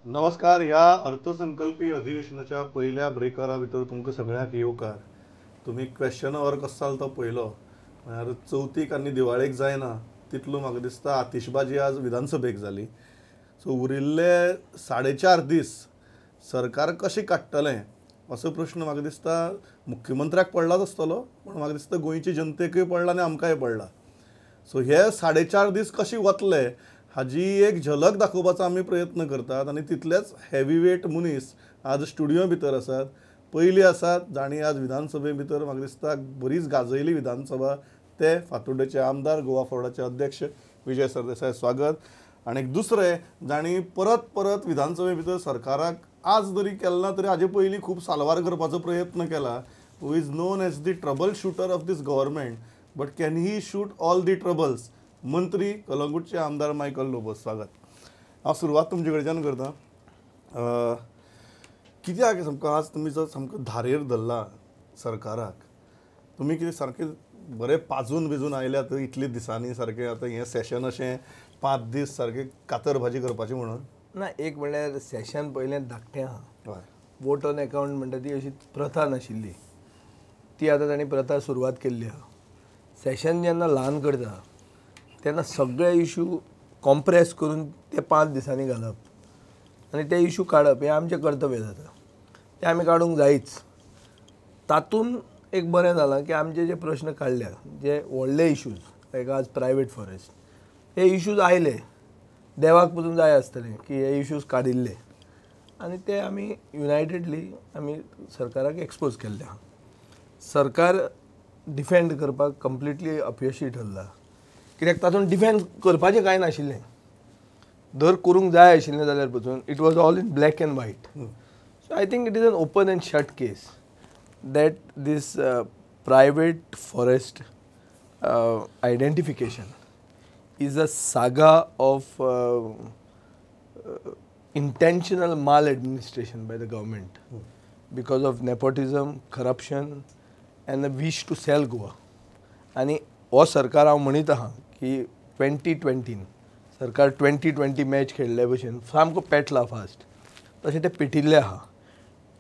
नमस्कार. ह्या अर्थसंकल्पी अधिवेशनाच्या पयल्या ब्रेकरा भितर तुमकां सगळ्यांक येवकार. तुमी क्वेश्चन our कसो जालो तो पळयलो, म्हळ्यार चवथीक आनी दिवाळेक जायना तितलो म्हाका दिसता आतिशबाजी आज विधानसभेक जाली. सो उरिल्ले 4.5 दीस सरकार कशें काडटलें असो प्रश्न म्हाका दिसता मुख्यमंत्र्याक पडलाच आसतलो, पूण म्हाका दिसता गोंयचे जनतेकूय पडला आनी आमकांय पडला. सो हे 4.5 दीस कशे वतले हाजी एक झलक दाखोवपाचो आमी प्रयत्न करतात आनी तितलेच हेवी वेट मनीस आज स्टुडियो भितर आसात. पयली आसात जांणी आज विधानसभे भितर म्हाका दिसता बरीच गाजयली विधानसभा, ते फातोड्डेचे आमदार, गोवा फॉरवर्डाचे अध्यक्ष विजय सरदेसाय, स्वागत. आनी दुसरे जांणी परत परत विधानसभे भितर सरकाराक आज जरी केलें ना तरी हाजे पयलीं खूब साल्वार करपाचो प्रयत्न केला, who is known as the trouble shooter of this government, but can he shoot all the troubles, मंत्री कलंगूटचे आमदार मायकल लोबो, स्वागत. हांव सुरवात तुमचे कडच्यान करता. कित्याक सामको आज तुमी जो सामको धारेर धरला सरकाराक, तुमी कितें सारकें बरें पाजून बिजून आयल्यात इतले दिसांनी, सारकें आतां हें सेशन अशें 5 दीस सारकें कातर भाजी करपाची म्हणून ना? एक म्हणल्यार सेशन पयलें धाकटें आहा, हय, वोट ऑन अकावंट म्हणटा ती अशी प्रथा नाशिल्ली, ती आतां तांणी प्रथा सुरवात केल्ली आहा. सेशन जेन्ना ल्हान करता तेन्ना सगळे इशू कॉम्प्रेस करून ते 5 दिसांनी घालप आनी ते इशू काडप हें आमचें कर्तव्य जाता, तें आमी काडूंक जायच. तातूंत एक बरें जालां की आमचे जे प्रश्न काडल्या, जे व्हडले इशूज लायक आज प्रायवेट फॉरेस्ट, हे इशूज आयले, देवाक पसून जाय आसतलें की हे इशूज काडिल्ले आनी ते आमी युनायटेडली आमी सरकाराक एक्सपोज केल्ले आहा. सरकार डिफेंड करपाक कंप्लिटली अपयशी ठरला, कित्याक तातूंत डिफेंड करपाचें कांय नाशिल्लें. दर करूंक जाय आशिल्लें जाल्यार पसून it was all in black and white. So I think it is an open and shut case that this private forest identification is a saga of intentional maladministration by the government because of nepotism, corruption and a wish to sell Goa. आनी हो सरकार हांव म्हणीत आहा की 2020 सरकार 2020 match खेळ्ळे भशेन सामको पेटला फास्ट, तशें ते पेटिल्ले आहा.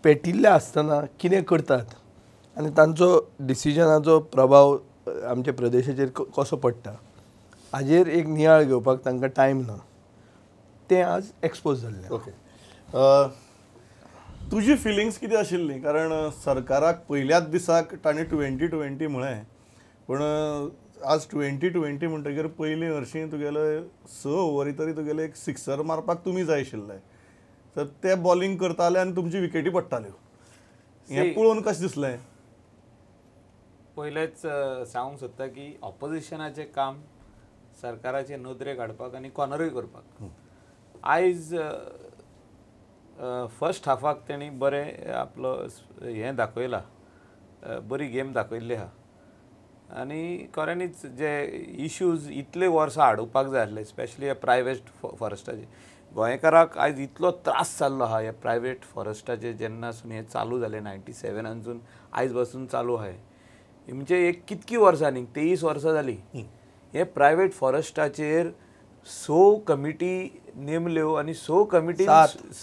पेटिल्ले आसतना कितें करतात आनी तांचो डिसिजनाचो प्रभाव आमच्या प्रदेशाचेर कसो पडटा हाजेर एक नियाळ घेवपाक तांकां टायम ना, तें आज एक्सपोज जाल्लें. ओके, तुजी फिलिंग्स कितें आशिल्ली? कारण सरकाराक पयल्याच दिसाक तांणी 2020 म्हळें, पूण आज 2020 म्हणटकीर पयलीं हरशीं तुगेले 6 ओवरी तरी तुगेले एक सिक्सर मारपाक तुमी जाय आशिल्ले, तर ते बॉलिंग करताले आनी तुमची विकेटी पडटाल्यो, हें पळोवन कशें दिसलें? पयलेंच सांगूंक सोदता की ऑपोजिशनाचें काम सरकाराचे नदरेक हाडपाक आनी कॉर्नरूय करपाक. आयज फर्स्ट हाफाक तेणी बरें आपलो हें दाखयला, बरी गेम दाखयल्ली आहा आनी खऱ्यांनीच जे इश्यूज इतले वर्सां हाडोवपाक जाय आसले, स्पेशली ह्या प्रायवेट फॉरेस्टाचे, गोंयकाराक आयज इतलो त्रास जाल्लो आहा ह्या प्रायवेट फॉरेस्टाचे. जेन्नासून हें चालू जालें 97 आयज पासून चालू आहा, म्हणजे एक कितकी वर्सां न्ही, 23 वर्सां जालीं हे प्रायवेट फॉरेस्टाचेर 6 कमिटी नेमल्यो आनी 6 कमिटी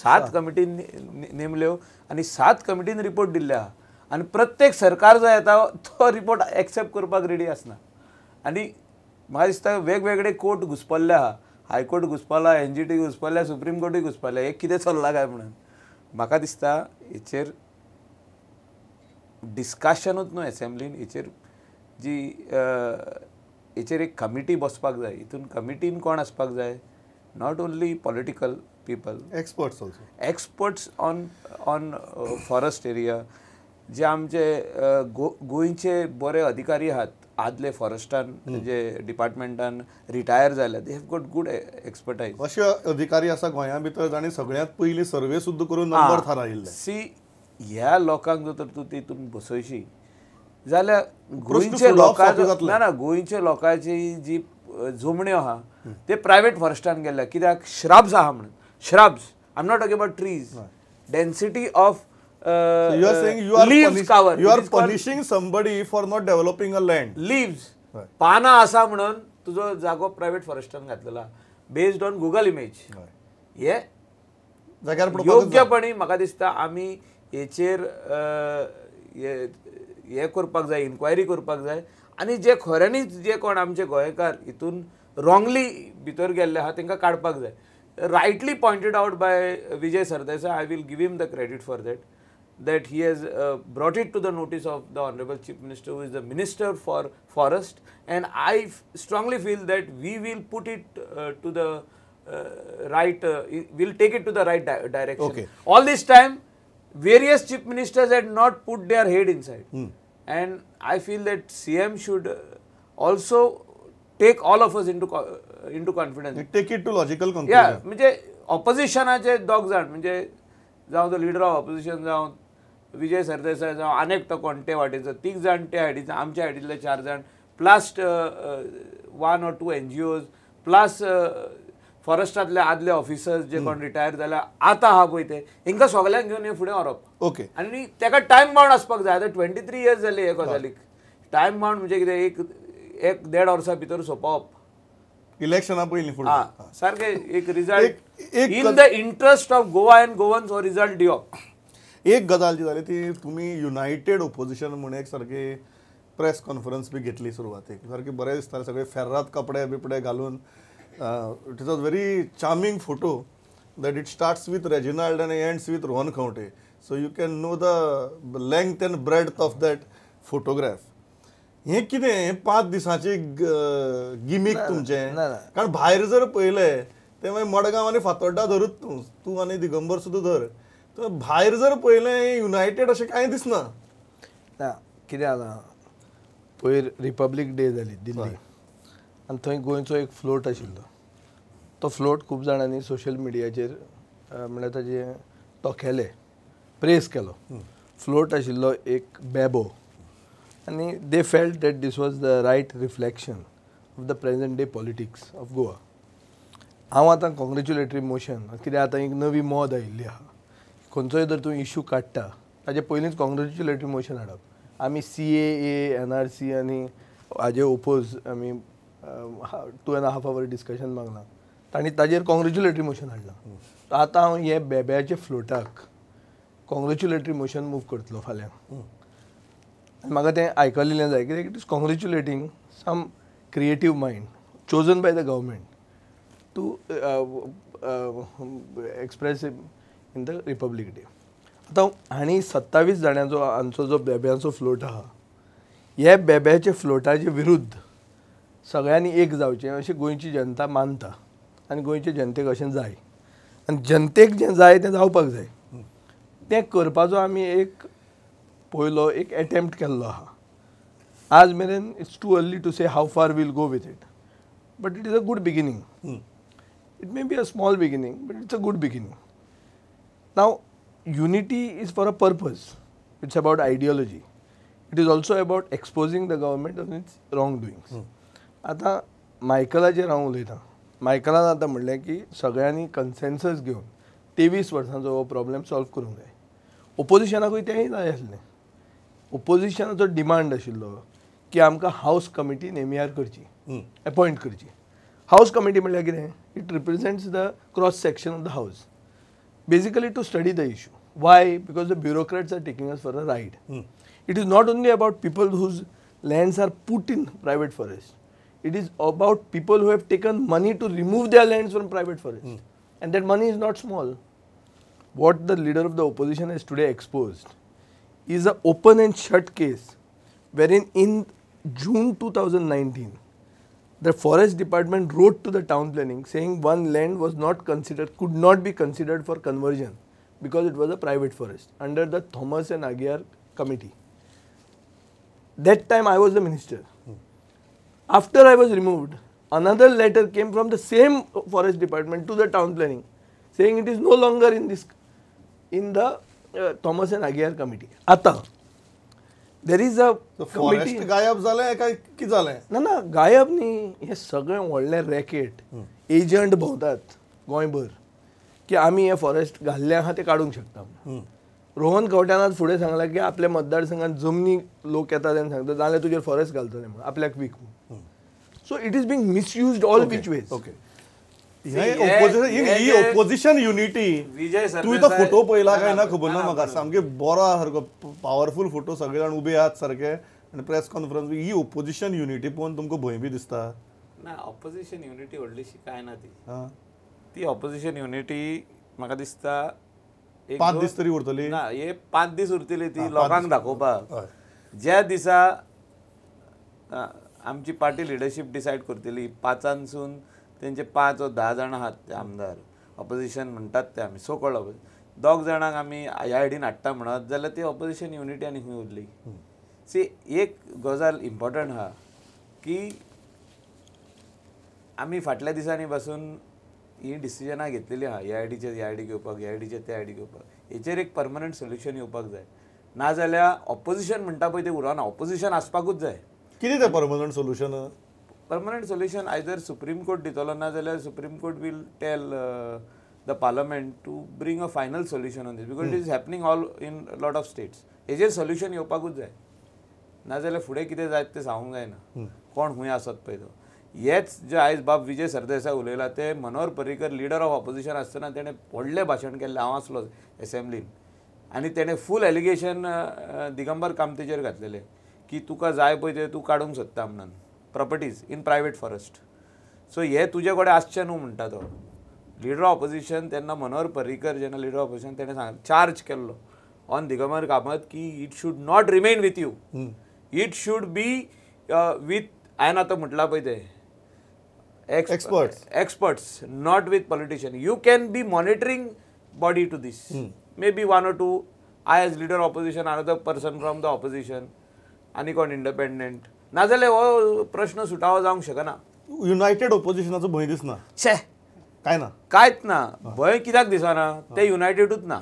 7 कमिटी नेमल्यो आनी 7 कमिटीन रिपोर्ट दिल्ले आहा आनी प्रत्येक सरकार जो येता तो रिपोर्ट एक्सेप्ट करपाक रेडी आसना. आनी म्हाका दिसता वेगवेगळे कोर्ट घुसपल्ले आहा, हायकोर्ट घुसपला, NGT घुसपल्या, सुप्रीम कोर्टूय घुसपल्या, हे कितें चल्लां काय म्हणून. म्हाका दिसता हेचेर डिस्कशनूच न्हू एसेंब्लीन, हेचेर जी हेचेर एक कमिटी बसपाक जाय. हितून कमिटीन कोण आसपाक जाय? Not only political people, experts also, experts on on forest area, जे आमचे गोंयचे बरे अधिकारी आहात आदले फॉरेस्टान जे डिपार्टमेंटान रिटायर जाले, they have got good expertise. अशे अधिकारी आसा गोंया भितर जांणी सगळ्यांत पयलीं सर्वे सुद्दां करून नंबर थारायिल्ले. सी, ह्या लोकांक जर तूं तितून बसयशी जाल्यार गोंयचे लोकांचो ना ना गोंयचे लोकांची जी जमण्यो आहा ते प्रायवेट फॉरेस्टान गेल्या, कित्याक श्रब्स आहा म्हणून. Shrubs, I am not talking about trees, density of you are saying you are leaves cover. You are punishing somebody for not developing a land. Leaves पानां आसा म्हणून तुजो जागो प्रायवेट फॉरेस्टान घातलेला, बेस्ड ऑन गुगल इमेज. हे योग्यपणी म्हाका दिसता आमी हेचेर हें करपाक जाय, इन्क्वायरी करपाक जाय आनी जे खऱ्यांनीच जे कोण आमचे गोंयकार हितून रॉंगली भितर गेल्ले आहा तांकां काडपाक जाय. Rightly pointed out by Vijay Sardesai, I will give him the credit for that, that he has brought it to the notice of the Honorable Chief Minister, who is the Minister for Forest, and I strongly feel that we will put it to the right, we'll take it to the right direction. Okay. All this time, various Chief Ministers had not put their head inside. And I feel that CM should also take all of us into confidence. Take it to logical conclusion. Yeah, म्हणजे ऑपोजिशनाचे दोग जाण, म्हणजे जावं तो leader of opposition जावं विजय सरदेसाय जावं आनी एकटो कोण ते वाटेचो, तीग जाण ते सायडीचो, आमच्या सायडींतले 4 जाण, plus 1 or 2 NGOs, plus फॉरेस्टांतले आदले ऑफिसर्स जे कोण रिटायर जाल्या आतां आहा पळय ते, हांकां सगल्यांक घेवन हें फुडें व्हरप. ओके. आनी ताका टायम बाउंड आसपाक जाय. आतां 23 इयर्स जाली हे गजालीक. टायम बाउंड म्हणजे कितें, एक 1.5 वर्सां भितर सोंपोवप, इलेक्शना पयलीं फुडें सारकें एक result in the interest of Goa and Goans हो रिजल्ट दिवप. एक गजाल जी जाली ती तुमी युनायटेड ओपोजिशन म्हूण एक सारकी प्रेस कॉन्फरन्स बी घेतली सुरवातेक, सारकें बरें दिसतालें, सगळे फेर्राद कपडे बिपडे घालून. It is a very charming photo that it starts with Reginald and ends with Rohan Khaunte, so you can know the length and breadth of that photograph. हें कितें हें 5 दिसांची गिमीक तुमचें, कारण भायर जर पळयलें तें मागीर मडगांव आनी फातोड्डा धरूच तूं, तूं आनी दिगंबर सुद्दां धर, तर भायर जर पळयलें युनायटेड अशें कांय दिसना. ना, कितें जालां, पयर रिपब्लीक डे जाली दिल्ली आनी थंय गोंयचो एक फ्लोट आशिल्लो. तो फ्लोट खूब जाणांनी सोशल मिडियाचेर म्हणल्यार ताजे तोखेले, प्रेस केलो. फ्लोट आशिल्लो एक बेबो आनी they felt that this was the right reflection of the present day politics of Goa. हांव आतां कॉंग्रेच्युलेटरी मोशन, कित्याक आतां एक नवी मोद आयिल्ली आहा, खंयचोय जर तूं इशू काडटा ताजे पयलींच कॉंग्रेच्युलेटरी मोशन हाडप. आमी CAA, NRC आनी हाजे ओपोज आमी 2.5 our discussion मागलां, तांणी ताजेर कॉंग्रेच्युलेटरी मोशन हाडलां. आतां हांव हे बेब्याचे फ्लोटाक कॉंग्रेच्युलेटरी मोशन मूव करतलो फाल्यां. आनी म्हाका तें आयकल्लें जाय, कित्याक it is congratulating some creative mind chosen by the government to express in the Republic Day. आतां हांणी 27 जाणांचो हांचो जो बेब्यांचो फ्लोट आहा, हे बेब्याचे फ्लोटाचे विरुद्ध सगळ्यांनी एक जावचें अशें गोंयची जनता मानता आनी गोंयचे जनतेक अशें जाय, आनी जनतेक जें जाय तें जावपाक जाय. तें करपाचो आमी एक पयलो एक एटेम्प्ट केल्लो आहा. आज मेरेन it's too early to say how far we'll go with it, but it is a good beginning. It may be a small beginning, but it's a good beginning. Now unity is for a purpose. It's about ideology. It is also about exposing the government on its wrong doings. आतां मायकलाचेर हांव उलयतां. मायकलान आतां म्हणलें की सगळ्यांनी consensus घेवन 23 वर्सांचो हो प्रॉब्लेम सॉल्व करूंक जाय. ओपोजिशनाकूय तेंय जाय आसलें. ओपोजिशनाचो डिमांड आशिल्लो की आमकां हावस कमिटी नेमियार करची, एपॉयंट करची. हावस कमिटी म्हणल्यार कितें, it represents the cross section of the house, basically to study the issue. Why? Because the bureaucrats are taking us for a ride. It is not only about people whose lands are put in private forest. It is about people who have taken money to remove their lands from private forest. And that money is not small. What the leader of the opposition has today exposed is an open and shut case wherein in June 2019, the forest department wrote to the town planning saying one land was not considered, could not be considered for conversion because it was a private forest under the Thomas and Aguiar committee. That time I was the minister. After I was removed, another letter came from the same forest department to the town planning saying it is no longer in this, in the Thomas and Aguiar committee. Ata, there is a so forest गायब झाले काय की झाले? ना ना गायब न्ही, हे सगळे व्हडले रॅकेट एजंट भोंवतात गोंयभर की आमी हे फॉरेस्ट घाल्ले आहा ते काडूंक शकता. रोहन खंवट्यान आज फुडें सांगलां की आपल्या मतदारसंघात जमनी लोक येतात आनी सांगतात जाल्यार तुजेर फॉरेस्ट घालतले म्हणून आपल्याक वीक. So it is being misused all which ways. Okay, ही ओपोजिशन युनिटी तुवें तो फोटो पळयला काय ना खबर ना म्हाका, सामके बरो सारको पावरफूल फोटो, सगळे जाण उबे आहात सारके आनी प्रेस कॉन्फरन्स. ही ओपोजिशन युनिटी पळोवन तुमकां भंय बी दिसता ना? ऑपोजिशन युनिटी व्हडलीशी कांय ना ती. ती ऑपोजिशन युनिटी म्हाका दिसता 5 दीस तरी उरतली ना, हे 5 दीस उरतली ती लोकांक दाखोवपाक. ज्या दिसा आमची पार्टी लिडरशीप डिसायड करतली, 5 सून तेंचे 5 वा 10 जाणां आहात ते आमदार ऑपोजिशन म्हणटात ते, आमी सो कॉल्ड 2 जाणांक आमी ह्या आयडीन हाडटा म्हणत जाल्यार ती ऑपोजिशन युनिटी आनी खंय उरली. सी एक गजाल इम्पॉर्टंट आहा की आमी फाटल्या दिसांनी पासून ही डिसिजनां घेतलेली आहा, ह्या आयडीचेर ह्या आयडी घेवपाक, ह्या आयडीचेर ते आयडी घेवपाक. हेचेर एक परमनंट सोल्युशन येवपाक जाय, नाजाल्यार ऑपोजिशन म्हणटा पळय तें उरना. ऑपोजिशन आसपाकूच जाय. कितें तें permanent solution? Permanent solution either Supreme Court दितलो, ना जाल्यार Supreme Court will tell the parliament to bring a final solution on this, because it is happening all in lot of states. हेजेर सोल्युशन येवपाकूच जाय, नाजाल्यार फुडें कितें जायत तें सांगूंक जायना, कोण खूंय आसत पळय तो. हेच जे आयज बाब विजय सरदेसाय उलयला ते Manohar Parrikar leader of opposition आसतना तेणें व्हडलें भाशण केल्लें, हांव आसलो एसेंब्लीन, आनी तेणें फूल एलिगेशन दिगंबर कामतीचेर घातलेलें की तुका जाय पळय ते तूं काडूंक सोदता म्हणून properties in private forest, so हे तुजे कडेन आसचें न्हू म्हणटा तो लिडर ऑफ ऑपोजिशन. तेन्ना मनोहर पर्रीकर जेन्ना लिडर ऑफ ऑपोजिशन तेणें सांग चार्ज केल्लो ऑन दिगंबर कामत की it should not remain with you, it should be with, हांवें आतां म्हटलां पळय तें experts, experts, not with politician. You can be monitoring body to this, maybe 1 or 2, I as leader opposition, another person from the opposition, आनी कोण independent, नाजाल्यार हो प्रश्न सुटावो जावंक शकना. युनायटेड ओपोजिशनाचो भंय दिसना? छे, काय ना, कांयच ना. भंय कित्याक दिसना? ते युनायटेडूच ना,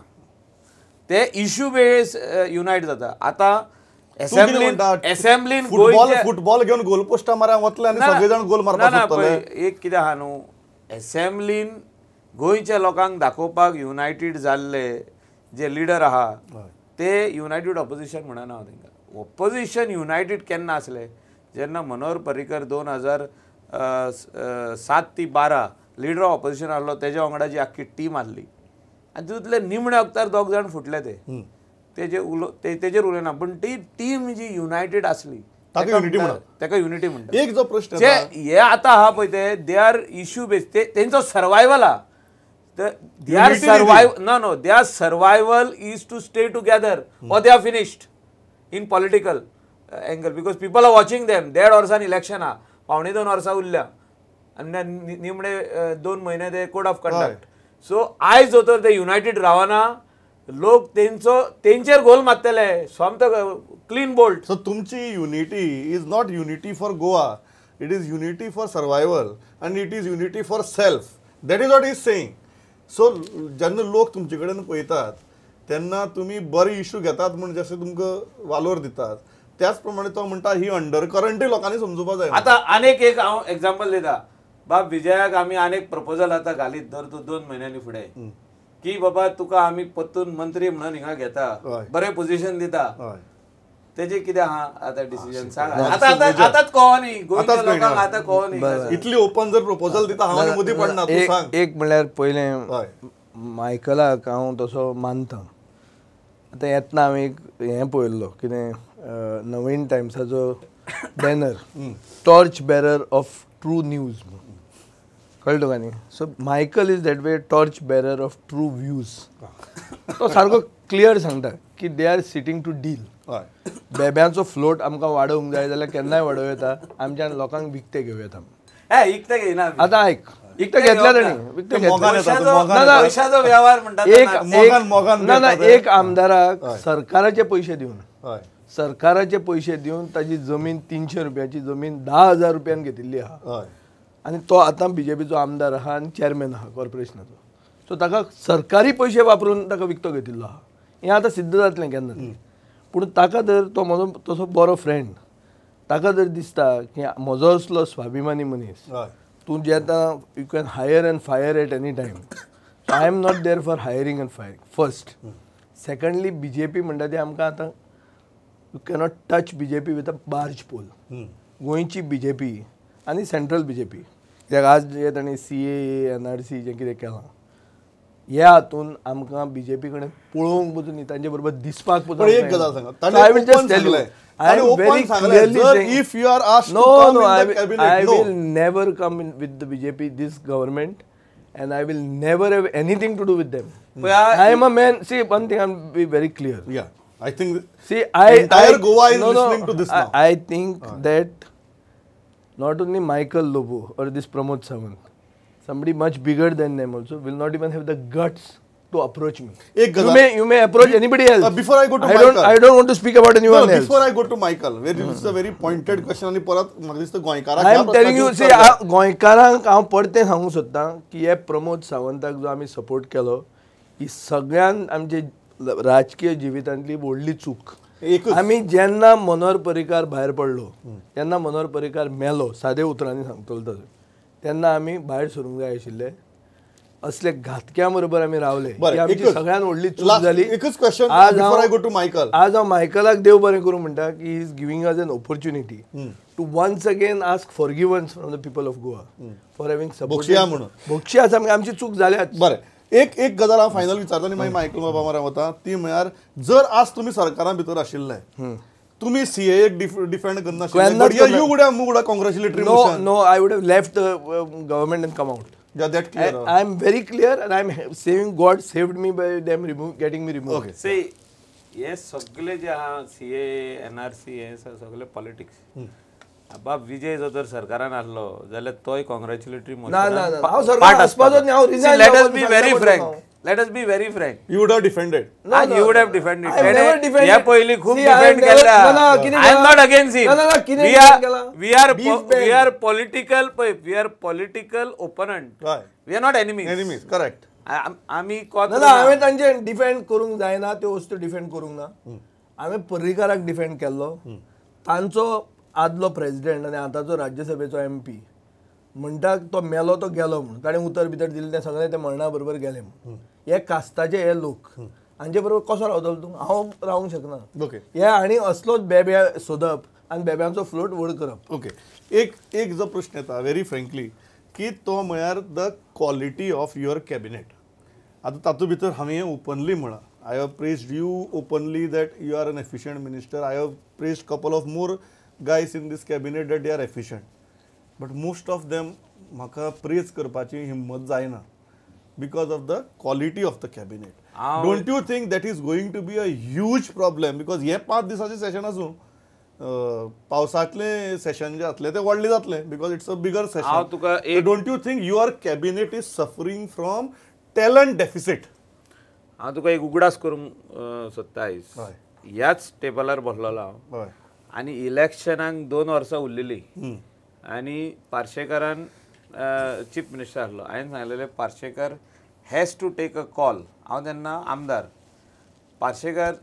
ते इश्यू बेस युनायट जाता. आतां एसेंब्लीन फुटबॉल घेवन गोल पोस्टा मारपाक वतले आनी सगळे जाण गोल मारपाक सोदतले. एक कितें आहा न्हू, एसेंब्लीन गोंयच्या लोकांक दाखोवपाक युनायटेड जाल्ले जे लिडर आहा ते युनायटेड ऑपोजिशन म्हणना हांव तांकां. ऑपोजिशन युनायटेड केन्ना आसले? जेन्ना मनोहर पर्रीकर 2007 ते 12 लिडर ऑफ ऑपोजिशन आहलो, तेज्या वांगडा जी आख्खी टीम आहली आनी तितूंतले निमणे वखतार 2 जाण फुटले, ते तेजे तेजेर उलयना, पूण ती टीम जी युनायटेड आसली ताका युनिटी म्हणटा. एक जो प्रश्न हे आतां आहा पळय ते they are issue base, ते तेंचो सर्वायवल आहा. They are survive, no no, they are survival is to stay together or they are finished in political angle, because people are watching them. 1.5 वर्सान इलेक्शन आहा, 1.75 वर्सां उरल्या आनी निमणे 2 म्हयने ते कोड ऑफ कंडक्ट. सो आयज जर तर ते युनायटेड रावना, लोक तेंचो तेंचेर गोल मारतले सोमतो क्लीन बोल्ट. सो तुमची unity is not unity for Goa, it is unity for survival and it is unity for self. That is what is saying. So जेन्ना लोक तुमचे कडेन पळयतात तेन्ना तुमी बरे इशू घेतात म्हूण जशें तुमकां वालोर दितात, त्याच प्रमाणे तो म्हणटा ही अंडर करंटूय लोकांनी समजुपाक जाय. आतां आनीक एक हांव एग्जाम्पल दिता, बाब विजयाक आमी आनीक प्रपोजल आतां घालीत धर तूं 2 म्हयन्यांनी फुडें की बाबा तुका आमी परतून मंत्री म्हणून हिंगा घेता, बरें पोझिशन दिता, तेजे कितें आहा आतां डिसिजन सांग. आतां आतांच कळो न्ही गोंयच्या लोकांक, आतां कळो न्ही. इतली ओपन जर प्रपोजल दिता हांव मदीं पडना. तूं सांग. एक म्हणल्यार पयलें मायकलाक हांव तसो मानता. आतां येतना हांवें एक हें पळयल्लो कितें नवीन टायम्साचो banner, torch bearer of true news, कळ्ळें तुका न्ही? So Michael is that way torch bearer of true views. तो सारको क्लियर सांगता की they are sitting to deal. बेब्यांचो float आमकां वाडोवंक जाय जाल्यार केन्नाय वाडोवं येता, आमच्यान लोकांक विकते घेवं येता. विकते घेयना आतां आयक, विकते घेतल्या ताणी, विकते घेतल्या. ना ना, एक आमदाराक सरकाराचे पयशे दिवन, सरकाराचे पयशे दिवन ताजी जमीन 300 रुपयाची जमीन 10,000 रुपयान घेतिल्ली आहा, आनी तो आतां बीजेपीचो आमदार आहा आनी चेअरमॅन आहा कॉर्पोरेशनाचो. सो ताका सरकारी पयशे वापरून ताका विकतो घेतिल्लो आहा, हें आतां सिद्ध जातलें केन्ना तरी. पूण ताका जर तो म्हजो तसो बरो फ्रेंड, ताका जर दिसता की म्हजो असलो स्वाभिमानी मनीस तूं जे आतां you can hire and fire at any time, so I am not there for hiring and firing first. Secondly BJP म्हणटा ती आमकां आतां you cannot touch BJP with a barge pole. गोंयची बीजेपी आनी सेंट्रल बीजेपी कित्याक आज जे तांणी CAA NRC जें कितें केलां ह्या हातून आमकां बीजेपी कडेन पळोवंक पसून न्ही, तांचे बरोबर दिसपाक पसून. एक गजाल सांगा, if you are asked no no I will never come in with the BJP this government and I will never have anything to do with them. I am a man. See, one thing I am be very clear. Yeah, I think see entire Goa is listening to this now. I think that not only Michael Lobo or this Pramod Sawant, somebody much bigger than them also will not even have the guts to approach me. You may approach anybody else. Before I go to Michael, I don't want to speak about anyone else. Before I go to Michael, where it's a very pointed question आणि परत म्हाका दिसता गोंयकारांक, I am telling you, see, गोंयकारांक हांव परतें सांगूंक सोदतां की हे प्रमोद सावंताक जो आमी सपोर्ट केलो ही सगळ्यान आमचे राजकीय जिवितांतली व्हडली चूक. आमी जेन्ना मनोहर पर्रीकार भायर पडलो, तेन्ना मनोहर पर्रीकार मेलो, सादे उतरांनी सांगतलो तसो, तेन्ना आमी भायर सरूंक जाय आशिल्ले. असले घातक्या बरोबर आमी रावले, ही आमची सगळ्यात व्हडली चूक जाली. एकच question before I go to Michael. आज हांव मायकलाक देव बरें करूं म्हणटा की he is giving us an opportunity to once again ask forgiveness from the people of Goa for having support. भोगशिया म्हणून, भोगशिया सामकी आमची चूक जाल्या. बरें, एक एक गजाल हांव फायनल विचारता आनी मागीर मायकल बाबा मरे वता. ती म्हळ्यार जर आज तुमी सरकारा भितर आशिल्ले, तुमी CAA defend करनाशिल्ले, you would have moved a congratulatory motion. No, I would have left the government and come out. Yeah, that clear. I am very clear and I am saving, God saved me by them getting me removed. Okay. See, हे सगळे जे आहा CAA NRC हे सगळे politics. बाब विजय जो तर सरकारान आसलो जाल्यार तोय कॉंग्रॅच्युलेटरी मोशन. ना ना ना, हांव सरकारान आसपाचोच न्ही, हांव resign. Let us be very frank, let us be very frank. You would have defended. You would have defended. हे पयलीं खूब डिफेंड केला. I am not against him. We are political, पळय, we are political opponent, we are not enemies. Enemies, correct. आमी ना, हांवें तांचे defend करूंक जायना त्यो वस्तू डिफेंड करूंक ना. हांवें पर्रीकाराक डिफेंड केल्लो, तांचो आदलो प्रेजिडेंट आनी आतांचो राज्यसभेचो MP म्हणटा तो मेलो तो गेलो म्हणून, ताणें उतर भितर दिलें तें सगळें ते मरणा बरोबर गेलें म्हणून. हे कास्ताचे हे लोक हांचे बरोबर कसो रावतलो तूं? हांव रावंक शकना. ओके, हे आनी असलोच बेब्या सोदप आनी बेब्यांचो फ्लोट व्हड करप. ओके, एक एक जो प्रश्न येता व्हेरी फ्रेंकली की तो म्हळ्यार the quality of your cabinet. आतां तातूंत भितर हांवें ओपनली म्हळां, I have praised you openly that you are an efficient minister. I have praised couple of more guys in this cabinet that they are efficient, but most of them म्हाका प्रेज करपाची हिम्मत जायना because of the quality of the cabinet. Don't you think that is going to be a huge problem? Because हे 5 दिसाचें सेशन आसूं, पावसांतलें सेशन जें जातलें तें व्हडलें जातलें because it's a bigger session. Don't you think your cabinet is suffering from talent deficit? हांव तुका एक उगडास करूंक सोदता आयज. ह्याच टेबलार बसलेलो हांव आनी इलेक्शनाक 2 वर्सां उरलेली आनी पार्शेकारान चीफ मिनिस्टर आसलो. हांवें सांगलेलें Parsekar has to take a call. हांव तेन्ना आमदार. पार्शेकार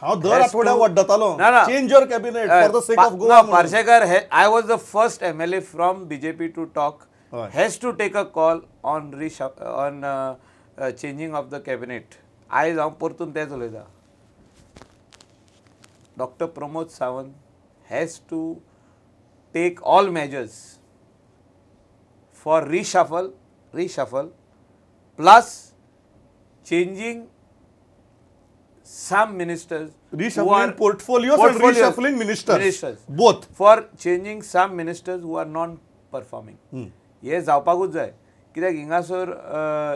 हांव दर आठवड्याक वड्डतालो, change your cabinet for the sake of Goa. Parsekar, I was the first MLA from BJP to talk, has to take a call on on changing of the cabinet. आयज हांव परतून तेंच उलयतां. Doctor Pramod Sawant has to take all measures for reshuffle plus changing some ministers, reshuffling portfolios and reshuffling ministers, both for changing some ministers who are non performing. हे जावपाकूच जाय, कित्याक हिंगासर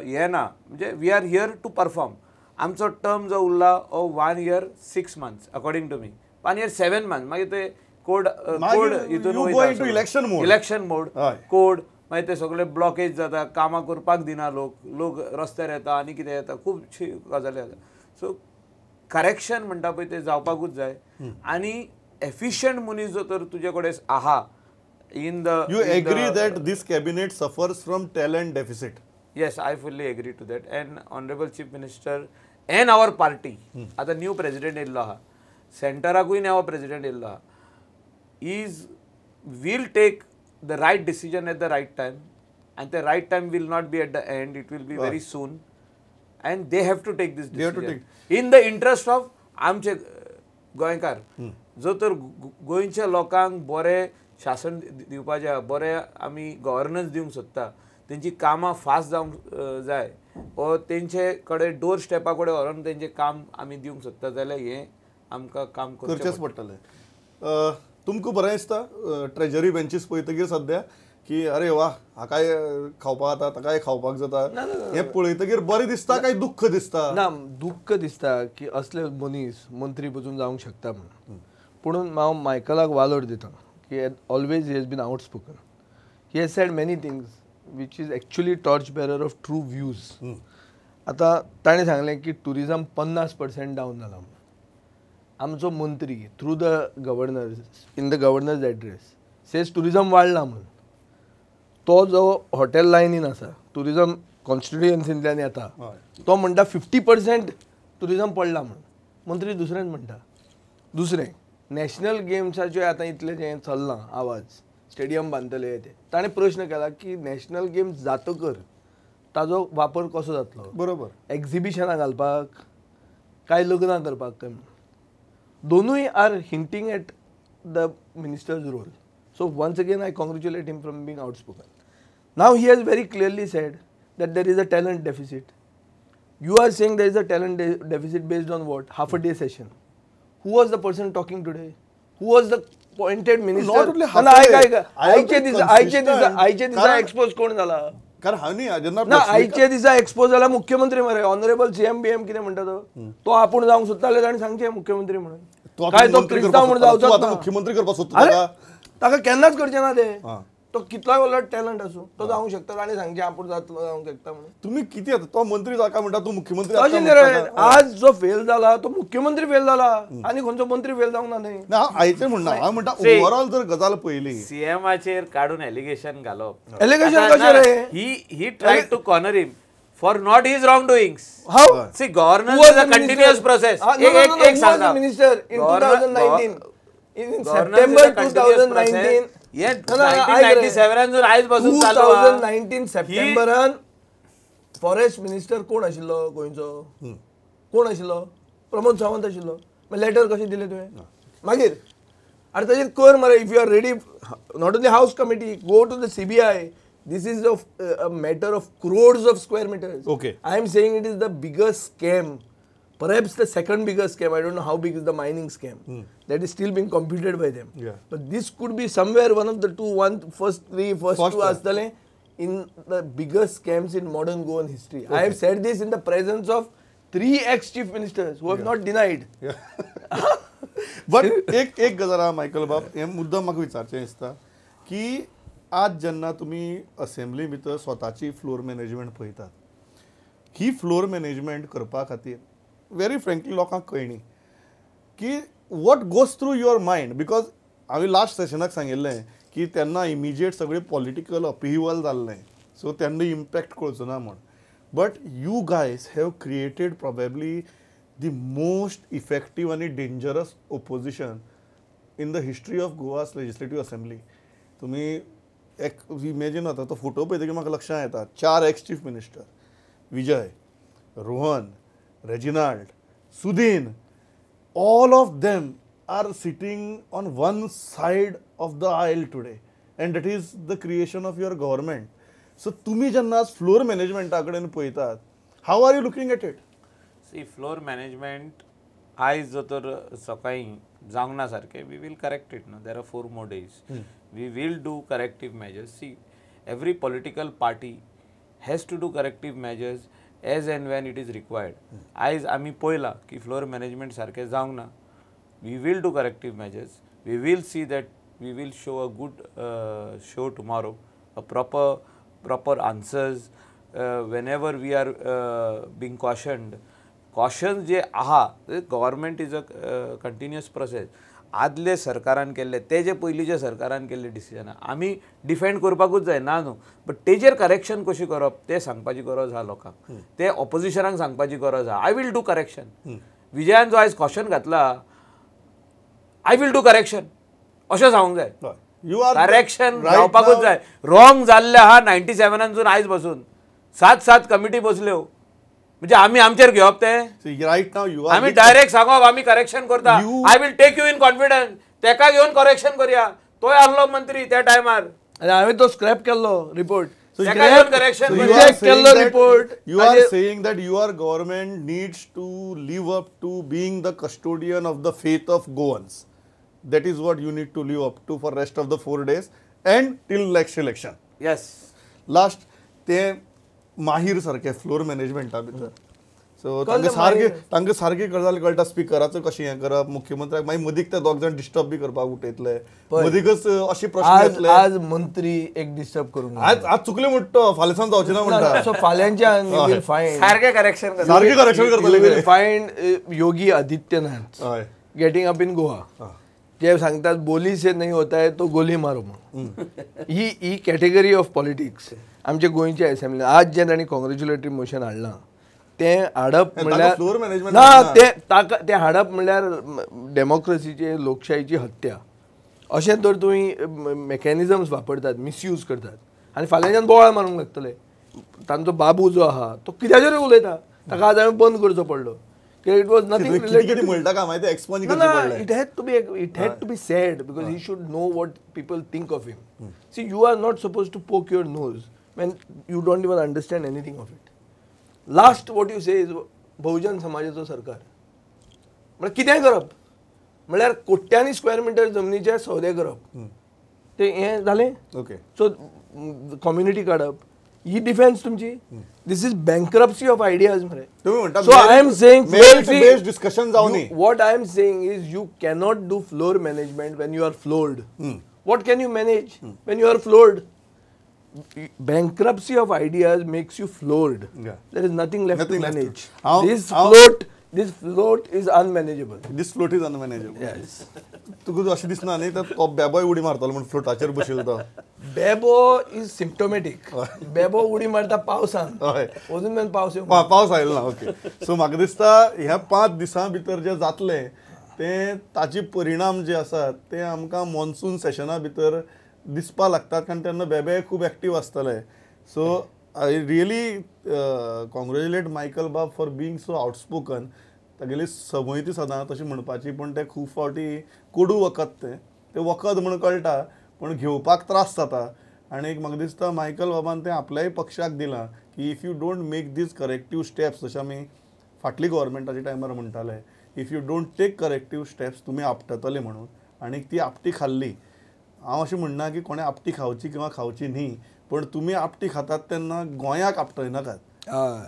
हें ना, म्हणजे we are here to perform. आमचो term जो उरला हो 1 year 6 months according to me, 1 year 7 months. मागीर ते कोड कोड हितून वयता, इलेक्शन मोड, इलेक्शन मोड कोड, मागीर ते सगळे ब्लॉकेज जाता, कामां करपाक दिना लोक, लोक रस्त्यार येता आनी कितें येता, खुबशी गजाली जाता. सो करेक्शन म्हणटा पळय तें जावपाकूच जाय. आनी एफिशियंट मनीस जो तर तुजे कडेन आहा in the, you agree that this cabinet suffers from talent deficit? Yes, I fully agree to that. And honourable chief minister and our party, आतां न्यू प्रेजिडेंट येयल्लो आहा, सेंटराकूय नवो प्रेजिडेंट येयल्लो आहा, is will take the right decision at the right time, and the right time will not be at the end, it will be very soon, and they have to take this decision in the interest of आमचे गोंयकार. जो तर गोंयच्या लोकांक बरें शासन दिवपाचें आहा, बरें आमी गव्हर्नन्स दिवंक सोदता, तेंची कामां फास्ट जावंक जाय वो तेंचे कडेन डोर स्टेपा कडेन व्हरोन तेंचें काम आमी दिवंक सोदता जाल्यार हें आमकां काम करचेंच पडटलें. तुमकां बरें दिसता ट्रेजरी बेंचीस पळयतकीर सद्या की अरे वा हाकाय खावपाक जाता ताकाय खावपाक जाता, हें पळयतकीर बरें दिसता काय दुख्ख दिसता? ना, दुख्ख दिसता की असले मनीस मंत्री पसून जावंक शकता म्हणून. पुणून हांव मायकलाक वालोर दिता की always he has been outspoken, he has said many things which is actually torch bearer of true views. आतां ताणें सांगलें की टुरिजम 50% डावन जाला म्हणून. आमचो मंत्री through the governor in the governor's address says tourism वाडला म्हणून. तो जो हॉटेल लायनीन आसा, टुरिजम कॉन्स्टिट्युएन्सींतल्यान येता, तो म्हणटा 50% टुरिजम पडला म्हणून. मंत्री दुसरेंच म्हणटा. दुसरें नॅशनल गेम्साचें आतां इतलें जें चल्लां आवाज, स्टेडियम बांदतले ते, ताणें प्रश्न केला की नॅशनल गेम्स जातकर ताजो वापर कसो जातलो? बरोबर, एक्झिबिशनां घालपाक काय लग्नां करपाक काय म्हणून. दोनूय are hinting at the minister's role. So once again I congratulate him from being outspoken. Now he has very clearly said that there is a talent deficit. You are saying there is a talent deficit based on what? Half a day session. Who was the person talking today? Who was the appointed minister? Not only half a day. आयचे दिसा expose कोण जाला? कारण हांव ना, आयचे दिसा expose जाला मुख्यमंत्री मरे, ऑनरेबल सीएम बीएम कितें म्हणटा तो, तो आपूण जावंक सोदता जाल्यार ताणें सांगचें मुख्यमंत्री म्हणून. काय तो क्रिस्तांव म्हणून जावचो मुख्यमंत्री करपाक सोदता? ताका केन्नाच करचें ना तें. तो कितलोय व्हडलो टॅलंट आसूं तो जावंक शकता, ताणें सांगचें आपूण जातलो जावंक शकता म्हणून. तुमी कितें आतां तो मंत्री जाका म्हणटा तूं मुख्यमंत्री? तशें न्ही, आज जो फेल जाला तो मुख्यमंत्री फेल जाला आनी खंयचो मंत्री फेल जावंक ना न्ही. ना, आयचें म्हणना, हांव म्हणटा ओवरऑल जर गजाल पळयली सीएमाचेर काडून एलिगेशन घालप, एलिगेशन कशें रे? He tried to corner him for not his wrongdoings. How? See, governance is a continuous process. Minister in 2019, in September 2019, 1997 आयज पासून चालू. 2019 सप्टेंबरान फॉरेस्ट मिनिस्टर कोण आशिल्लो गोंयचो? कोण आशिल्लो? प्रमोद सावंत आशिल्लो. लेटर कशें दिलें तुवें? मागीर आनी ताचेर कर मरे, if you are ready, not only house committee, go to the CBI. This is a matter of crores of square meters. Okay. I am saying it is the biggest scam, perhaps the second biggest scam. I don't know how big is the mining scam. That is still being computed by them. Yeah. But this could be somewhere one of the two, one, first three, first two astale in the biggest scams in modern Goan history. Okay. I have said this in the presence of 3 ex-chief ministers who have not denied. Yeah. But एक गजाल Michael बाब, हे मुद्दा म्हाका विचारचें दिसता की आज जेन्ना तुमी असेंब्ली भितर स्वताची फ्लोर मॅनेजमेंट पळयतात, ही फ्लोर मॅनेजमेंट करपा खातीर वेरी फ्रँकली लोकांक कळणी की what goes through your mind, because हांवें लास्ट सेशनाक सांगिल्लें की तेन्ना इमिजिएट सगळें पॉलिटिकल अपहिवल जाल्लें, सो तेन्ना इम्पॅक्ट कळचो ना म्हूण. But you guys have created probably the most effective आनी dangerous opposition in the history of Goa's legislative assembly. तुमी एक इमेजीन जाता, तो फोटो पळयतकीर म्हाका लक्षांत येता, 4 ex chief minister, Vijay, Rohan, Reginald, Sudin, all of them are sitting on one side of the aisle today, and that is the creation of your government. So तुमी जेन्ना floor मॅनेजमेंटा कडेन पळयतात, how are you looking at it? See, floor management आयज जर तर सकाळीं जावंक ना सारकें, we will correct it. No, there are 4 more days. We will do corrective measures. See, every political party has to do corrective measures as and when it is required. आयज आमी पळयलां की फ्लोर मॅनेजमेंट सारकें जावंक ना. We will do corrective measures. We will see that we will show a good show tomorrow, a proper answers whenever we are being cautioned. Caution जे आहा, government is a continuous process. आदले सरकारान केल्ले ते जे पयलींच्या सरकारान केल्ले डिसिजनां आमी डिफेंड करपाकूच जाय ना न्हू, बट तेजेर करेक्शन कशी करप तें सांगपाची गरज आहा लोकांक, ते ऑपोजिशनाक सांगपाची गरज आहा. I will do correction. विजयान जो आयज कॉशन घातला, I will do correction अशें सांगूंक जाय. करेक्शन जावपाकूच जाय. रॉंग जाल्लें आहा 97 आयज बसून 7-7 कमिटी बसल्यो, म्हणजे आमी आमचेर घेवप तें? रायट now you आमी डायरेक्ट सांगप आमी करेक्शन करता. I will take you in confidence. तेका घेवन करेक्शन करया. तोय आहलो मंत्री त्या टायमार आनी हांवें तो स्क्रॅप केल्लो report. Correction report. You are saying that your government needs to live up to being the custodian of the faith of Goans. That is what you need to live up to for rest of the 4 days and till next election. Yes. Last ते माहीर सारखे floor मॅनेजमेंटा भितर so तांकां सारकें तांकां सारकें गजाल कळटा स्पिकराचो कशें हें करप मुख्यमंत्र्याक मागीर मदीक ते दोग जाण डिस्टर्ब बी करपाक उठयतले मदीकच अशे प्रश्न येतले. आज मंत्री एक डिस्टर्ब करूंक आज आज चुकले म्हणटा फाल्यां सावन जावचें ना म्हणटा. सो फाल्यांच्यान you will find सारकें करेक्शन सारकें करेक्शन करतले. You will find Yogi Adityanath getting up in Goa जे सांगतात बोली से नहीं होता है तो गोली मारो म्हणून. ही ही कॅटेगरी ऑफ पॉलिटिक्स आमच्या गोंयच्या असेंब्ली आज जे तांणी कॉंग्रेच्युलेटरी मोशन हाडलां तें हाडप म्हणल्यार ना तें ताका तें हाडप म्हणल्यार डेमोक्रेसीचे लोकशाहीची हत्या. अशें तर तुमी मेकॅनिजम्स वापरतात मिसयूज करतात आनी फाल्यांच्यान बोवाळ मारूंक लागतले. तांचो बाबू जो आहा तो कित्याचेरूय उलयता ताका आज हांवें बंद करचो पडलो. It was nothing related to it had to be it had to be said because he should know what people think of him. See, you are not supposed to poke your nose when you don't even understand anything of it. Last what you say is Bahujan समाजाचो सरकार म्हळ्यार कितेंय करप म्हळ्यार कोट्यांनी square metre जमनीचे सौदे करप ते हें जालें. ओके सो कम्युनिटी काडप ही डिफेन्स तुमची. This is bankruptcy of ideas मरे. So I am saying based discussion जावनी. What I am saying is you cannot do floor management when you are floored. What can you manage when you are floored? Bankruptcy of ideas makes you floored. There is nothing left to manage. This float is unmanageable. This float is unmanageable. Yes. तुका अशें दिसना न्ही तर तो बेबोय उडी मारतलो म्हण फ्लोटाचेर बशिल्लो तो. बेबो is symptomatic. बेबो उडी मारता पावसान. अजून मेरेन पावस येवंक पावस आयलो ना. ओके सो म्हाका दिसता ह्या 5 दिसां भितर जें जातलें तें ताचे परिणाम जे आसात ते आमकां मॉन्सून सेशना भितर दिसपाक लागतात कारण तेन्ना बेबे खूब एक्टीव आसतले. So I really congratulate Michael बाब for being so outspoken. तागेली संवय ती सदां तशी म्हणपाची पूण ते खूब फावटी कोडू वखद तें तें वखद म्हूण कळटा पूण घेवपाक त्रास जाता. आनी एक म्हाका दिसता मायकल बाबान तें आपल्याय पक्षाक दिलां की if you don't make these corrective steps जशें आमी फाटली गव्हर्मेंटाच्या टायमार म्हणटाले if you don't take corrective steps तुमी आपटतले म्हणून आनी ती आपटी खाल्ली. हांव अशें म्हणना की कोणें आपटी खावची किंवा खावची न्ही पण तुमी आपटी खातात तेन्ना गोंयाक आपटयनाकात.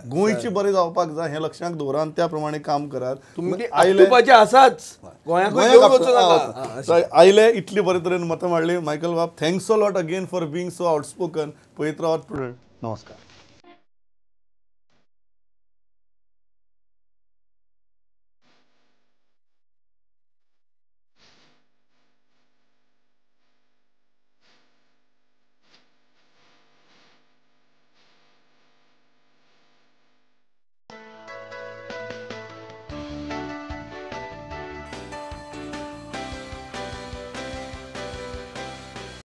गोंयची बरें जावपाक जाय हें लक्षांत दवरात त्या प्रमाणे काम करात. आसाच आयले इतली बरे तरेन मतां मांडली. मायकल बाब thanks a lot again for being so outspoken. पळयत रावात. नमस्कार.